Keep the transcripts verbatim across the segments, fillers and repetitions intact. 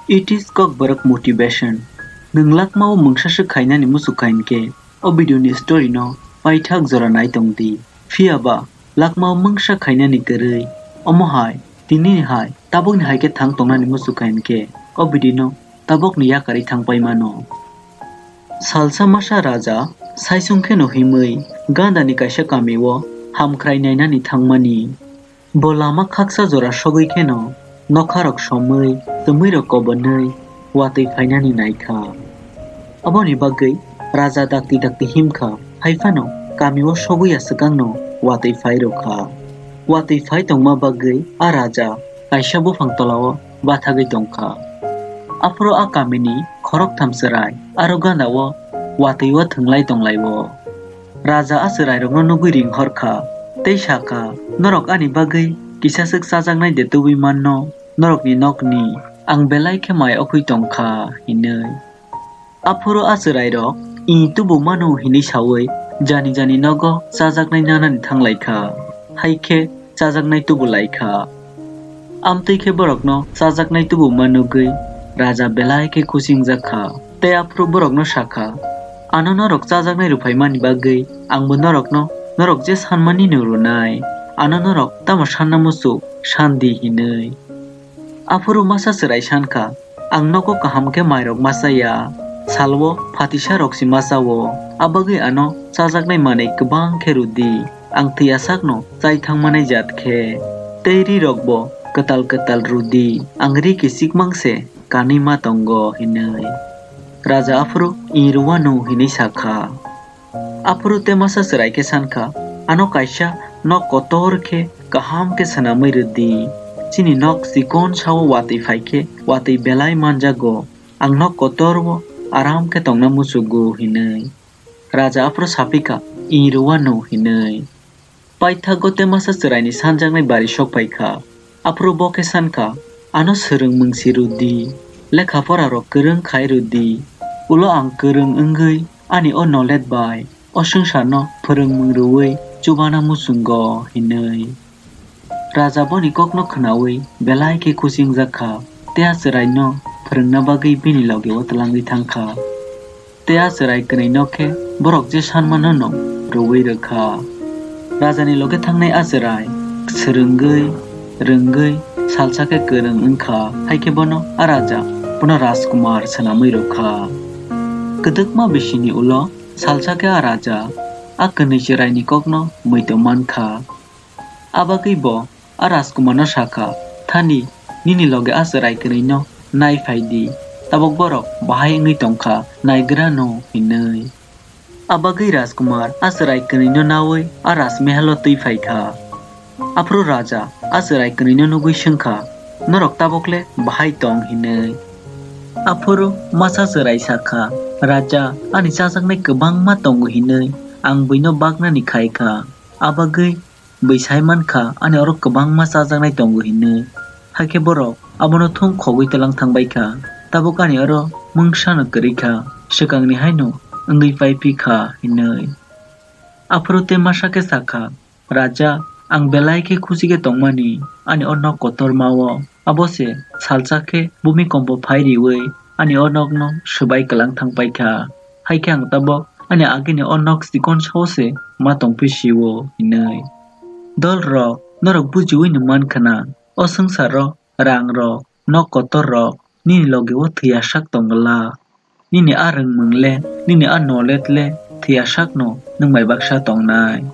It is Kokborok motivation. Nwng lakmao mungsa swk khainani muchuk kha hinkhe, o video ni story no paithak jora nai tong di. Phiya ba lakmao mungsa khainani kwrwi. Omo hai, tini ni hai, tabuk ni hai khe thang tongnani muchuk kha hinkhe, o video no tabuk ni yakarwi thang pai mano. Salsa masa raja saisung kheno himwi gandani kaisa kamio hamkhrai nainani thangmani. Bo lama khaksa jora sogwi kheno nokharok somwi, twmwirok kobonwi watwi phainani naikha. Aboni bagwi raja dakti dakti himkha, hai phano kamio sogwi aswkangno watwi phairokha. Watwi phai tongma bagwi a raja kaisa buphang tolao bathagwi tongkha. Aphuru a kamini khoroktham chwrai aro gandao watwi-o thwnglai tonglaio. Raja a chwrairokno nugwi ring horkha tei sakha, "Norok ani bagwi kisaswk chajaknai de tubui manno, norokni nokni ang belai khe mai okhwi tongkha," hinwi. Aphuru a chwrairok, "I tubu mano," hinwi saui jani jani nogo chajaknai nanani thanglaikha, hai khe chajaknai tubu laikha. Amtwi khe borokno chajaknai tubuma nugwi raja belai khe khusi wngjak kha. Tei aphuru borokno sakha, "Ano norok chajaknai rwphaimani bagwi angbo norokno norok je sanmani no rwnai. Ano norok tamo sanna muchuk, san di," hinwi. Aphuru masa chwrai sankha, "Ang nogo kaham khe mairok ma chaya, salwo phatisarok se ma chao, abagwi ano chajaknai manwi kwbang khe rw di, ang thwiya sakno chai thangmanai jat khe. Tei rirokbo kwtal kwtal rw di, ang ri kichikmang se kanwi ma tongo," hinwi. Raja aphuru, "I rwano," hinwi sakha. Aphuru te masa chwrai khe sankha, "Ano kaisa nok kotor khe kaham khe swnamwi rw di. Chini nok chikon sao watwi phai khe watwi belai manjago. Ang nok kotor o aram khe tongna muchugo," hinwi. Raja aphuru sapikha, "I rwano," hinwi. Paithago te masa chwraini sanjaknai bari sok phaikha. Aphuru bo khe sankha, "Ano swrwngmung si rw di, lekha pora rok kwrwng khai rw di. Ulo ang kwrwng wngwi ani o nolet bai o swngcharno phwrwngmung rwui chubana muchungo," hinwi. Raja boni kokno khwnaui belai khe khusi wngjak kha, tei a chwraino phwrwngna bagwi bini logi-o twlangwi thang kha. Tei a chwrai kwnwino khe borok je sanmano no rwui rw kha. Rajani loge thangnai a chwrai swrwngwi, rwngwi salsa khe kwrwng wng kha, hai khe bono a raja bono Rajkumar swnamwi rw kha. Kwdwkma bisini ulo salsa khe a raja a kwnwi chwraini kokno muitu man kha. A bagwi bo a Rajkumarno sa kha, "Thani, nini loge a chwrai kwnwino nai phai di, tabuk borok bahai wngwi tong kha, naigrano," hinwi. A bagwi Rajkumar a chwrai kwnwino naui a Rajmehalo twi phai kha. Aphuru raja a chwrai kwnwino nugwi swng kha, "Norok tabuk le bahai tong?" hinwi. Aphuru masa chwrai sa kha, "Raja, ani chajaknai kwbangma tongo hinwi ang buino baknani khai kha. A bagwi bui sai man kha, ani oro kwbangma chajaknai tongo hinwi. Hakhe borok abono thung khogwi twlang thang bai kha. Tabuk ani oro mungsa no kwrwi kha, swkangni haino wngwi pai phi kha," hinwi. Aphuru tei masa khe sa kha, "Raja, ang belai khe khusi khe tongmani ani o nok kotorma-o. Abo se salsa khe bumi kombo phai riui ani o nokno swbai kwlang thang pai kha. Hai khe ang tabuk ani agini o nok chikon sao se ma tong phi si-o," hinwi. Dol rok, norok bujiui no man khna, o swngchar o rang rok, nok kotor rok nini logi o thwiya sak tong glak. Nini a rwngmung le, nini a knowledge le thwiya sakno nwng bai baksa tongnai.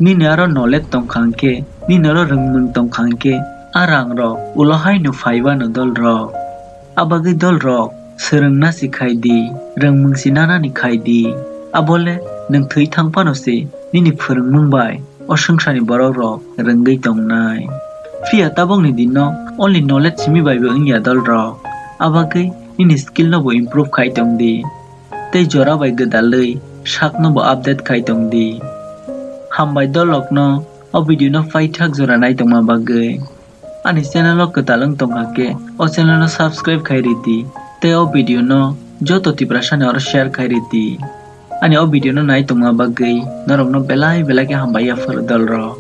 Nini aro knowledge tong kha hwnkhe, nini aro rwngmung tong kha hwnkhe, a rang rok ulo haino phai bano dol rok. A bagwi dol rok swrwngna si khai di, rwngmung si nanani khai di. Abo le nwng thwi thang phano se nini phwrwngmung bai o swngcharni borok rok rwngwi tongnai. Phiya tabukni dino only knowledge simi bai bo wngya dol rok. A bagwi nini skill no bo improve khai tong di. Tei jora bai gwdalwi sak no bo update khai tong di. Hambai dol rok no o video no paithak jora nai tongma bagwi. Ani channel o kwtal wng tong kha khe o channel no subscribe khai ri di. Tei o video no joto Tiprasa ni oro share khai ri di. Ani o video no nai tongma bagwi norok no belai belai khe hambai ya phuru dol rok.